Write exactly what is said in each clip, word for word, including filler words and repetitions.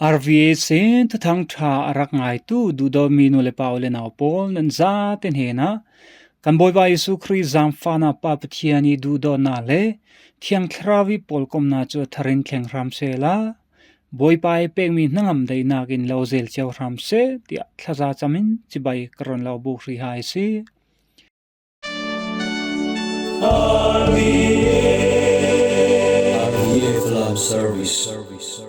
R V A sin Thuthang Ṭha a rak ngaitu duhdawtmi nu le pa u le nau pawl nan zate hnenah kan Bawipa Jesu Khrih zaangfahna Pa Pathian i duhdawtna le Thiang Thlarau i pawlkomna cu a tharin thleng hram sehla, Bawipa i pekmi hnangam daihnak in lo zel cio hram seh, tiah thlaza camin cibai ka run lo buk hri hai a si. R V A Love Service.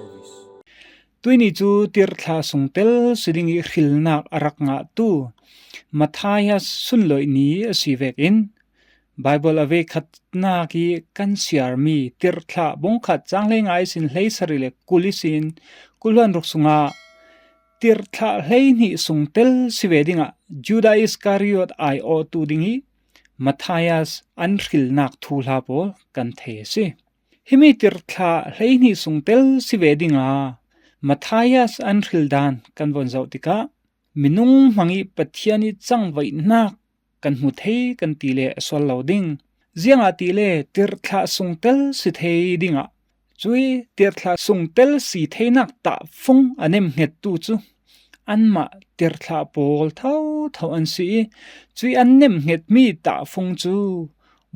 Tuini cu tirhthlah sungtel si ding i hrilnak a rak ngahtu Matthias sunloih ni a si vekin Baibal a vei khatnak i kan siarmi tirhthlah bungkhat cang hleinga ihsin hleisarih le kul ihsin kul hluan ruk sungah tirhthlah hleihnih sungtel si ve dingah Judah Iskariot aiawhtu ding i Matthias an hrilnak thuhla pawl kan thei a si. Himi tirhthlah hleihnih sungtel si ve dinga Matthias an hrildan kan von zoh tikah minung hmang i Pathian i cangvaihnak kan hmu thei kan ti le a sual lo ding. Ziangahtile tirhthlah sungtel si thei dingah cui tirhthlah sungtel si theinak tahfung a nemhngettu cu anmah tirhthlah pawl thotho an si i cui an nemhngetmi tahfung cu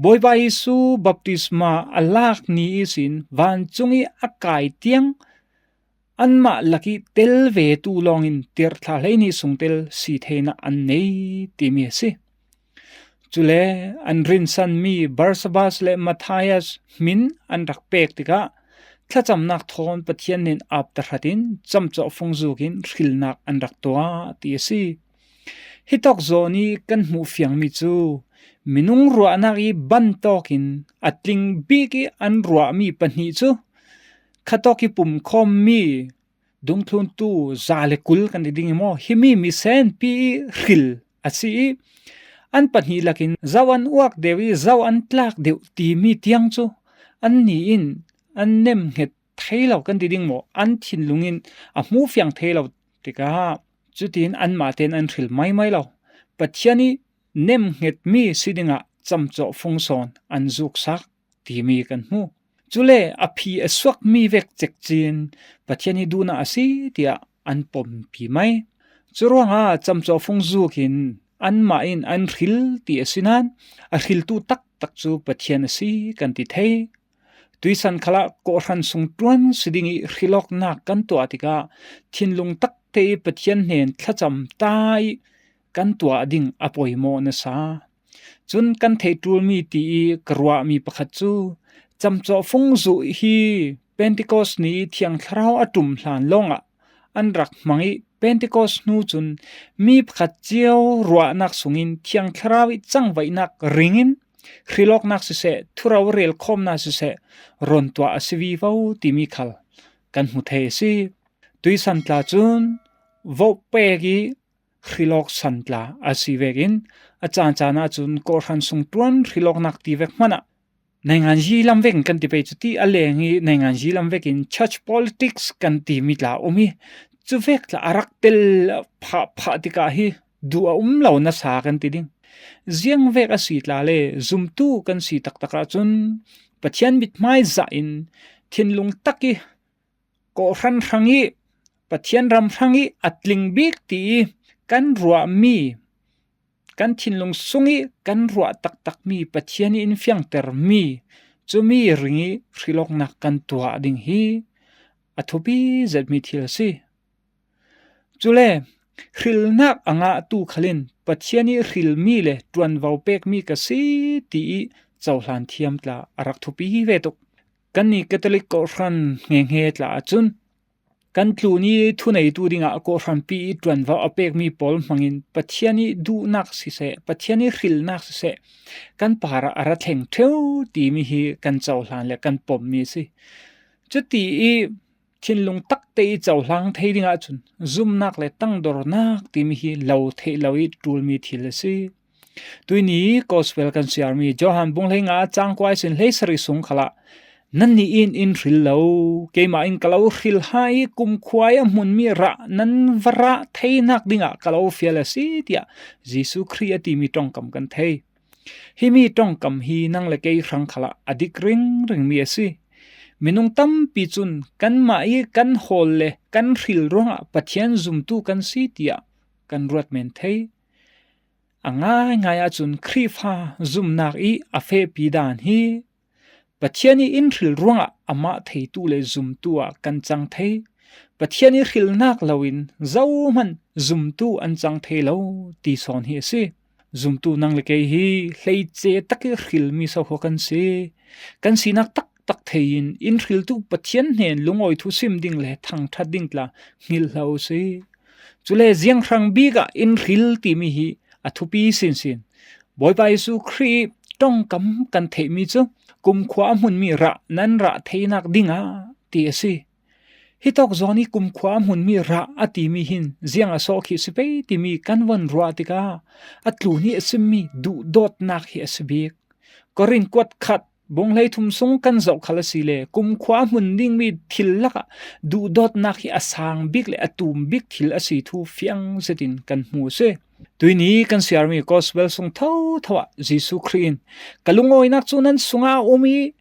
Bawipa Jesu baptisma a lak ni ihsin vancung i a kai tiang anmah lak i tel vetu lawngin tirhthlah hleihnih sungtel si theinak an nei timi a si. Cule an rinsanmi Barsabas le Matthias hmin an rak pek tikah thlacamnak thawn Pathian nen ap tahratin camcawhfung zukin hrilnak an rak tuah ti a si. Hitawk zawn i kan hmuh fiangmi cu minung ruahnak i bantawkin a tling bik i an ruahmi pahnih cu khatawk i pumkhawmmi dungthluntu za le kul kan ti ding i maw, himi misenpi i hril a si i an pahnih lakin zo an uak deuh i zo an tlak deuh timi tiang cu annih in an nemhnget thei lo kan ti ding maw, an thinlung in a hmu fiang thei lo tikah cutin anmah tein an hril maimai lo. Pathian i nemhngetmi si dingah camcawhfung sawn an zuksak timi kan hmu. Cule a phi a suakmi vek cekcin Pathian i duhnak a si tiah an pompi mai. Curuangah camcawhfung zukin anmah in an hril ti a si nain a hriltu taktak cu Pathian a si kan ti thei. Tuisan khalah kawhhran sungṭuan si ding i hrilawknak kan tuah tikah thinlung takte i Pathian hnen thlacam ta i kan tuah ding a poimawh nasa. Cun kan theih ṭulmi ti i ka ruahmi pakhat cu camcawhfung zuh hi Pentecost ni i Thiang Thlarau a ṭum hlan lawngah an rak hmang i Pentecost hnu cun mi pakhat cio ruahnak sungin Thiang Thlarau i cangvaihnak ringin hrilawknak siseh, thurau relkhawmnak siseh, rawn tuah a si vivo timi khal kan hmu thei a si. Tuisan tla cun voh pek i hrilawk san tla a si vekin a caan caan ahcun kawhhran sungṭuan hrilawknak ti vek hmanh ah nainganyi lam vekin kan ti pei cu ti a leng i nainganyi lam vekin church politics kan timi tla um i cu vek tla a rak tel phah phah tikah hi duh a um lo nasa kan ti ding. Ziang vek a si tla le zumtu kan si taktak ahcun Pathian mithmai zah in thinlung tak i kawhhran hrang i Pathian ram hrang i a tling bik ti i kan ruahmi, kan thinlung sung i kan ruah taktakmi Pathian i in fiangtermi cumi ring i hrilawknak kan tuah ding hi a thupi zetmi thil a si. Cule hrilnak a ngahtu khal in Pathian i hrilmi le ṭuanvo pekmi ka si ti i cohlan thiam tla a rak thupi ve tuk. Kannih Catholic kawhhran hngehnge tla ahcun kan tlun i thuneitu dingah kawhhranpi i ṭuanvo a pekmi pawl hmangin Pathian i duhnak siseh, Pathian i hrilnak siseh kan parah a ra thleng ṭheu timi hi kan cohlan le kan pommi a si. Cuti i thinlung takte i cohlang thei dingah cun zumnak le tangdornak timi hi lo theih lo i ṭulmi thil a si. Tuini Gospel kan siarmi Johan bung hleinga cang kua ihsin hleisarih sung khalah nannih in in hril lo, keimah in ka lo hril ha i kumkhua i a hmunmi rah nan va rah theinak dingah ka lo fial a si, tiah Jesuh Khrih a timi ṭongkam kan thei. Himi ṭongkam hi nang le kei hrang khalah a dik ringringmi a si. Minung tampi cun kanmah i kan hawl le kan hril ruangah Pathian zumtu kan si tiah kan ruat men thei. A ngaingai ahcun Khrihfa zumnak i a fehpi dan hi Pathian i in hril ruangah amah theitu le zumtu ah kan cang thei. Pathian i hrilnak loin zohman zumtu an cang thei lo ti sawn hi a si. Zumtu nang le kei hi hleice tak i hrilmi so kan si. Kan sinak taktak thei in in hriltu Pathian hnen lungawi thu sim ding le thangṭhat ding tla hngilh hlah u si. Cule ziang hrang bik ah in hril timi hi a thupi sinsin. Bawipa Jesuh Khrih ṭongkam kan theihmi cu kumkhua a hmunmi rah nan rah theinak dingah ti a si. Hitawk zawn i kumkhua a hmunmi rah a timi hin ziang a sawh khi si pei timi kan von ruah tikah a tlun i a simmi duhdawtnak hi a si bik. Korin kuat khat bung hleithum sung kan zoh khal asile kumkhua a hmun dingmi thil lakah duhdawtnak hi a sang bik le a tum bik thil a si thu fiang zetin kan hmu a si. Tuini kan siarmi gospel sung thotho ah Jesuh Khrih in, "Ka lungawinak cu nan sungah a um i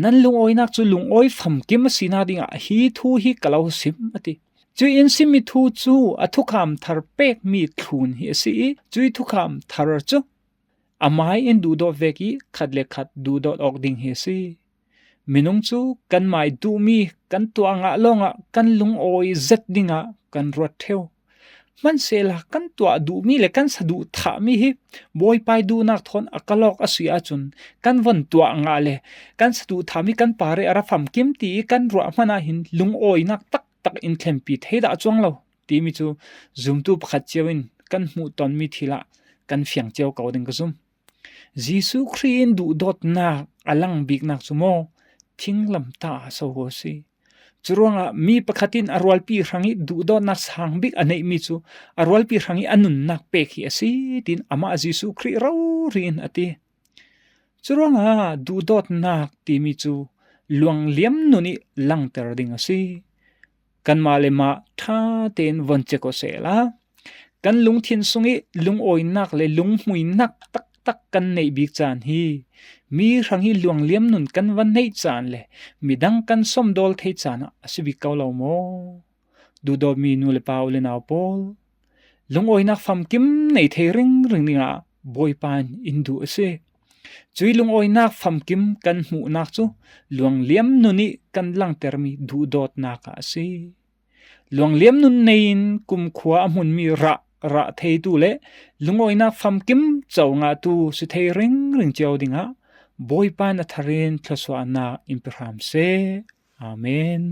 nan lungawinak cu lungawi famkim a sinak dingah hi thu hi ka lo sim," a ti. Cuih in simmi thu cu a thukham thar pekmi thlun hi a si i cuih thukham thar cu amai in duhdawt vek i khat le khat duhdawt awk ding hi a si. Minung cu kanmai duhmi kan tuah ngah lawngah kan lungawi zet dingah kan ruat ṭheu. Hmansehla kan tuah duhmi le kan saduh thahmi hi Bawipa i duhnak thawn a kalawk a si ahcun kan von tuah ngah le kan saduh thahmi kan parih a ra famkim ti i kan ruah hmanh ah hin lungawinak taktak in thlenpi thei dah cuang lo timi cu zumtu pakhat cio in kan hmuh tonmi thil ah kan fiang cio ko ding ka zum. Jesuh Khrih in duhdawtnak a lang biknak cu maw thinglam ta a so a si. Curuangah mi pakhat in a rualpi hrang i duhdawtnak sang bik a neihmi cu a rualpi hrang i a nunnak pek hi a si, tiin amah Jesuh Khrih rori in a ti. Curuangah duhdawtnak timi cu luangliam nun i langter ding a si. Kanmah le mah ṭha tein von cek aw sehla, kan lungthin sung i lungawinak le lunghmuinak taktak kan neih bik caan hi mi hrang i luangliam nun kan van neih caan le midang kan somdawl thei caan ah a si bik ko lo maw? Duhdawtmi nu le pa, u le nau pawl, lungawinak famkim nei thei ringring dingah Bawipa in in duh a si. Cuih lungawinak famkim kan hmuhnak cu luangliam nun i kan langtermi duhdawtnak ah a si. Luangliam nun nei in kumkhua a hmunmi rah rah theitu le lungawinak famkim co ngahtu si thei ringring cio dingah Bawipa in a thar in thluasuahnak in pe hram seh. Amen.